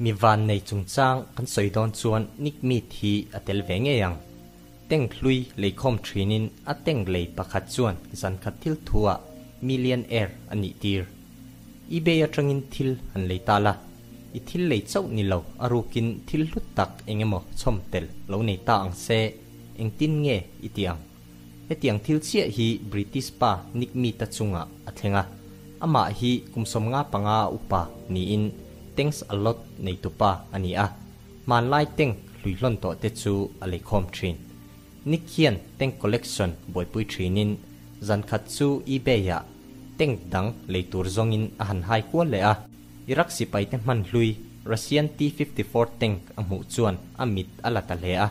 Mi vannei chungchang kan sawi dawn chuan Nick Mead hi a tel ve ngei ang. Tank hlui leikhawm thinin a tank lei pakhat chuan zankhat thil thuah millionaire a nih tir. eBay atangin thil han lei ta la, i thil lei chauh ni lo a rukin thil hlut tak eng emaw chhawm tel lo nei ta ang se, engtin nge i ti ang? Hetiang thil chiah hi British pa Nick Mead-a chungah a thleng a, amah hi kum 55 a upa niin Tanks a Lot neitupa a ni a, hmanlai tank hluihlawn tawh te chu a leikhawm thin. Nick hian tank collection buaipui thinin zankhat chu eBay-ah tank dang lei tur zawngin a han hai kual leh a, Iraq sipaite hman hlui Russian T-54 tank a hmuh chuan a mit a la ta hle a.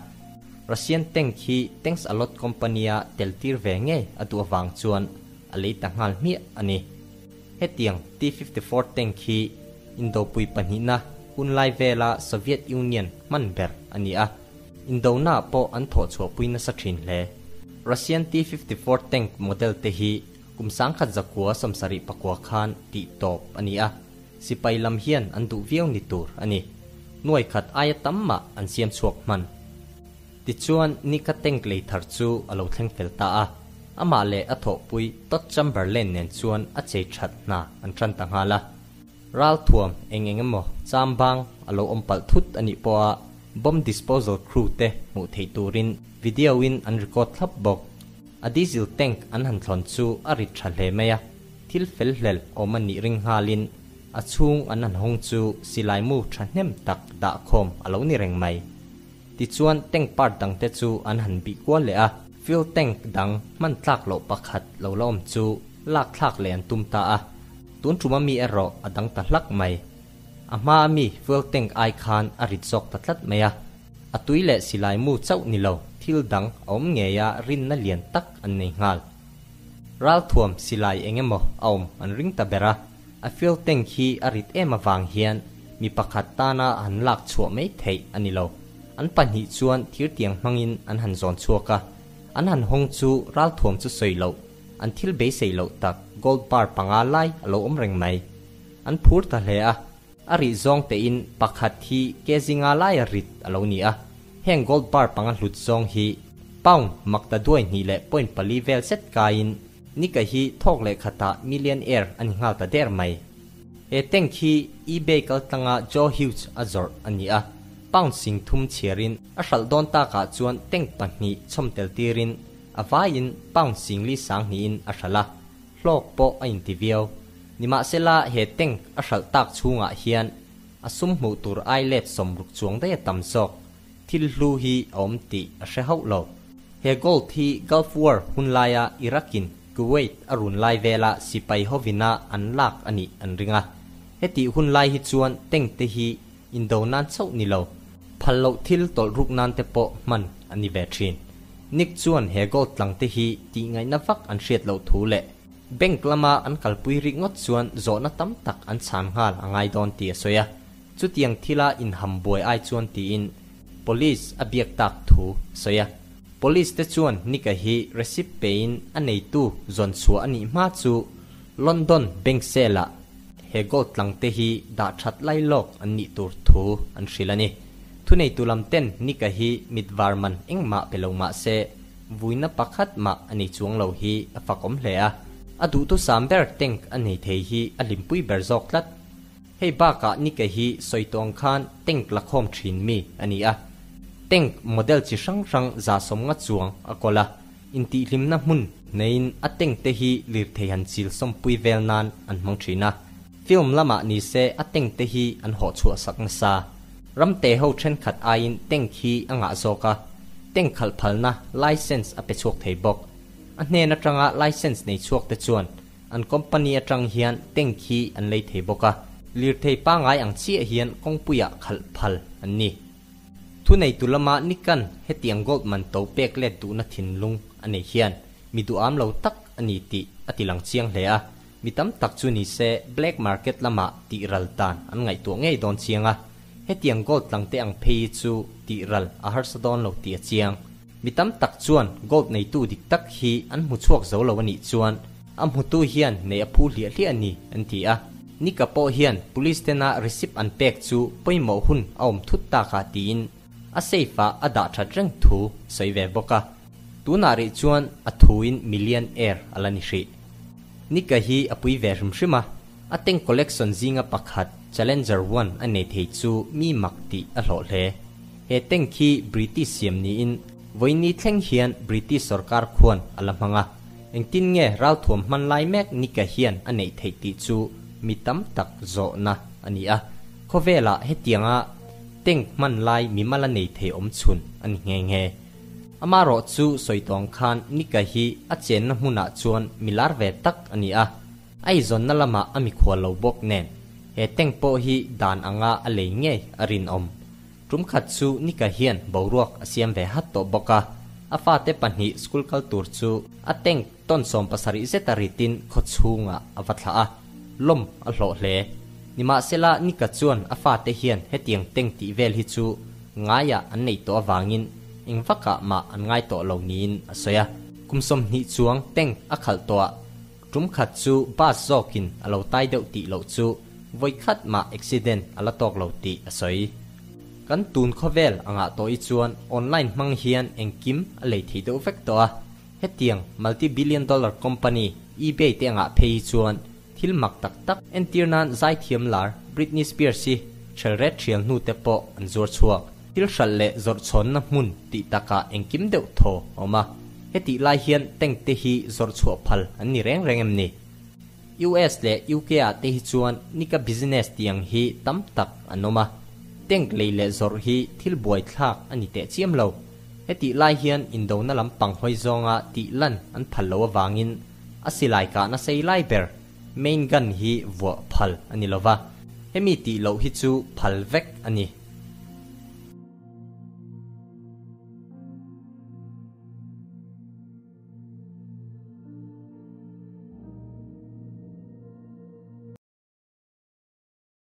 Russian tank hi Tanks A Lot company-a tel tir ve ngei a duh avang chuan a lei ta nghal hmiah a ni. Hetiang T-54 tank hi Indopui pahnihna hunlai vela Soviet Union hman ber a ni a, Indona pawh an thawh chhuahpui nasa thin hle. Russian T-54 tank model te hi kum 1979 khan tih tawp a ni a, sipai lam hian an duh viau ni tur a ni. Nuai khat aia tam mah an siam chhuak hman. Tichuan, Nika tank lei thar chu a lo thleng fel ta a, amah leh a thawhpui Todd Chamberlain nen chuan a chei that hna an tan ta nghal a. Ral thuam eng eng emaw chambang a lo awm palh thut a nih pawha bomb disposal crew te hmuh theih turin video in an record thlap bawk. A diesel tank an han thlawn chu a rit tha hle mai a, thil fel hlel awm a nih ring nghalin a chhung an han hawng chu silai mu thahnem tak dah khawm a lo ni reng mai. Tichuan tank part dang te chu an han bih kual leh a, fuel tank dang hman tlak loh pakhat lo la awm chu lak thlak leh an tum ta a, tun tum ami erawh a dang ta hlak mai. A hma ami fuel tank ai khan a rit zawk ta tlat mai a, a tui leh silai mu chauh ni lo thil dang a awm ngei a rinna lian tak an nei nghal. Ralthuam silai eng emaw a awm an ring ta ber a, a fuel tank hi a rit em avang hian mi pakhat tana han lak chhuah mai theih a ni lo. An pahnih chuan thirtiang hmangin an han zawn chhuak a, an han hawng chu ralthuam chu sawi loh, an thil beisei loh tak gold bar panga lai a lo awm reng mai. An phur ta hle a, a rih zawng tein pakhat hi ke zinga laia rit a lo ni a, heng gold bar panga hlut zawng hi pound makta duai hnih leh point pali vel zet kaiin Nika hi thawk leh khatah millionaire a ni nghal ta der mai. He tank hi eBay kaltlanga Joe Hughes a zawrh a ni a, pound 3000 chhiarin a hralh dawn takah chuan tank pahnih chhawm tel tirin a vaiin pound 40 sangniin a hralh a, hlawk pawh a inti viau. Nimahsela he tank a hralh tak chhungah hian a sum hmuh tur ai let 60 chuang daih a tam zawk. Thil hlu hi a awm tih a hre hauh lo. He gold hi Gulf War hunlaia Iraq-in Kuwait a run lai vela sipai hovina an lak a nih an ring a. Hetih hunlai hi chuan tank te hi indo nan chauh ni lo, phal loh thil tawlh ruk nan te pawh hman a ni ve thin. Nick chuan he gold tlang te hi tih ngaihna vak an hriat loh thu leh bank lama an kalpui rik ngawt chuan zawhna tam tak an chhan nghal a ngai dawn tih a sawi a. Chutiang thila inham buai ai chuan tiin police a biak tak thu a sawi a. Police te chuan Nick-a hi receipt pein a neitu zawn chhuah a nih hma chu London bank sale-ah he gold tlang te hi dah that lai lawk an nih tur thu an hrilh a ni. Thuneitu lam ten Nick-a hi mit var man engmah pe lo mah se vuina pakhat mah a nei chuang lo hi a fakawm hle a. A duhthusam ber tank a nei thei hi a hlimpui ber zawk tlat. Hei bakah Nick-a hi sawi tawng khan tank la khawm thin mi a ni a. Tank model chi hrang hrang 150 chuang a kawl a, intihhlimna hmun neiin a tank te hi lirthei han chil sawmpui vel nan an hmang thin a. Film lamah ni se a tank te hi an hawh chhuah sak nasa. Ramte ho thenkhat aiin tank hi a ngah zawk a, tank khalh phalna license a pe chhuak thei bawk. A hnen atanga license nei chhuak te chuan an company atang hian tank hi an lei thei bawk a, lirthei pangai ang chiah hian kawngpuiah khalh phal an ni. Thuneitu lama Nick-a'n hetiang gold man to pek let duhna thinlung a nei hian mi duham lo tak a ni tih a ti lang chiang hle a, mi tam tak chu ni se black market lamah tih ral dan an ngaihtuah ngei dawn chiang a, hetiang gold tlang te ang phei hi chu tih ral a harsa dawn lo tih a chiang. Mi tam tak chuan gold neitu dik tak hi an hmu chhuak zo lo a nih chuan a hmutu hian nei a phu hliah hliah a ni an ti a. Nika pawh hian police tena receipt an pek chu pawimawh hun a awm thut takah tiin a safe ah a dah that reng thu sawi ve bawk a. Tunah rih chuan a thuin million air a la ni hrih. Nika hi a pui ve hrim hrim a, a tank collection zinga pakhat Challenger One a nei thei chu mi mak tih a hlawh hle. He tank hi British siam niin vawiini thleng hian British sorkar khuan a la hmang a. Engtin nge ralthuam hman lai mek Nika hian a neih theih tih chu mi tam tak zawhna a ni a. Khawvelah hetianga tank hman lai mimal a nei thei awm chhun a ni nghe nghe. Amarawh chu sawi tawng khan Nika hi a chenna hmunah chuan mi lar ve tak a ni a, a izawnna lamah a mikhual lo bawk nen he tank pawh hi dan anga a lei ngei a rinawm. Tum khat chu Nika hian boruak a siam ve hat tawh bawk a, a fate pahnih school kal tur chu a tank tawn 70 zeta ritin khaw chhungah a va thlah a, lawm a hlawh hle. Nimahsela Nika chuan a fate hian hetiang tank tih vel hi chu ngaiah an nei tawh avangin engvakah mah an ngai tawh lo niin a sawi a. Kum 20 chuang tank a khalh tawh a, tum khat chu bus zawkin a lo tai deuh tih loh chu vawi khat mah accident a la tawk lo tih a sawi. Kan tun khawvel angah tawh hi chuan online hmang hian engkim a lei thei deuh vek tawh a, hetiang multi billion dollar company eBay te angah phei hi chuan thil mak tak tak entir nan zaithiam lar Britney Spears hi ṭhel ret ṭhial hnu te pawh an zuar chhuak. Thil hralh leh zawrh chhawnna hmun tih takah engkim deuh thaw a awm a, hetih lai hian tank te hi zawrh chhuah phal an ni reng reng em ni? US leh UK ah te hi chuan nika business tiang hi tam tak an awm a, tank lei leh zawrh hi thil buaithlak a ni teh chiam lo. Hetih lai hian indona lampang hawi zawnga tih lan an phal lo avangin a silai kahna sei lai ber main gun hi vuah phal a ni lova, hemi tih loh hi chu phal vek a ni.